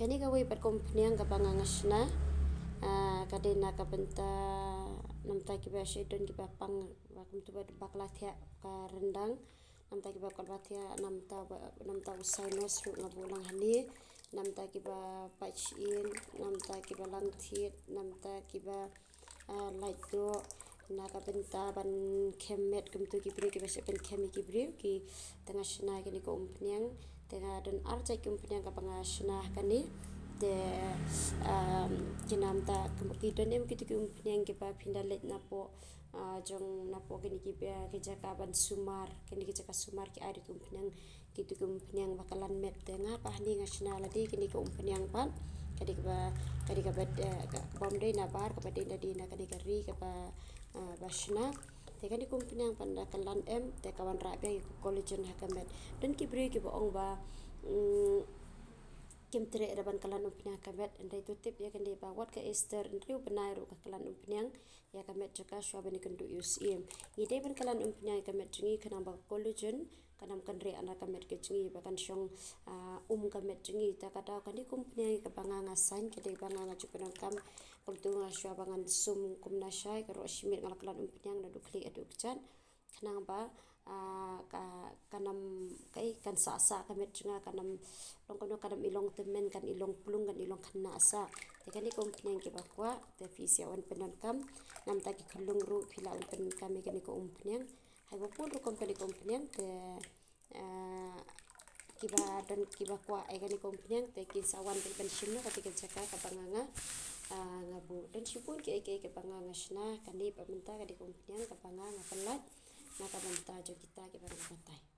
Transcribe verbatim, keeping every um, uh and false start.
Kane kawei pat ka umphniang kaba nga nga shna, ah, ka dei na ka bynta namta kiba shu don kiba pang ba kumtu ba bakla thiah ka ryndang. Namta kiba kwalba thiah, namta ba, namta u sinus ruh nga buh lang hangne. Namta kiba pait shin, namta kiba lang thied, namta kiba, ah, lait doh, na ka bynta ban khem met kumtu ki briew kiba shu pynkhem ïa ki briew ki, te nga shna kane ka umphniang. Te nga don ar jait ki umphniang kaba nga shna kane. Te, um, ki namta ki don em kitu ki umphniang kiba phin da leit napoh, ah, jong napoh kine ki ba ki jaka ban sumar, kine ki jaka sumar ki ai da ki umphniang, kitu ki umphniang ba kylla met. Te nga pat hangne nga shna lade kine ki umphniang pat. Ka dei kaba, ka dei kaba, eh, ka, kaba ym dei na bar, kaba dei lade na kane ka ri kaba, ah, ba shna. Te kane ka umphniang pat da kylla em, te ka wanrah biang ïa ka collagen ha ka met. Don ki briew kiba ong ba, mm, kim treh da ban kylla umphniang ha ka met, hynrei to tip ïa kane ba wat ka Easter hynriew bnai ruh ka kylla umphniang ïa ka met jong ka shuwa ban ïakynduh ïa u syiem. Ngi dei ban kylla umphniang ïa ka met jong ngi khnang ba ka collagen kan ym kynriah na ka met ka jong ngi ba kan shong, ah, um ka met jong ngi. Te ka daw kane ka umphniang kaba nga nga saiñ, ka dei ba nga nga ju pyndonkam kumtu, nga shuwa ba ngan sum kumna shai, ka ruh shimet nga la kylla umphniang naduh khlieh haduh kjat. Khnang ba, ah, ka, kan ym, kai, kan sah sah ka met jong nga, kan ym, long kumno, kan ym i long tymmen, kan i long plung, kan i long khynnah sah. Te kane ka umphniang kiba kwah, te phi sa wan pyndonkam. Namta ki khyllung ruh phi lah wan pyndonkam ïa kane ka umphniang. Haba bun rukom kane ka umphniang, te, ah, kiba don kiba kwah ïa kane ka umphniang, te kin sa wan ban shim na kata ka jaka kaba nga nga, ah, nga buh. Don shibun kiei kiei kiba nga nga shna, kane pat mynta ka dei ka umphniang kaba nga nga pynlait na ka bynta jong kita kiba nga batai.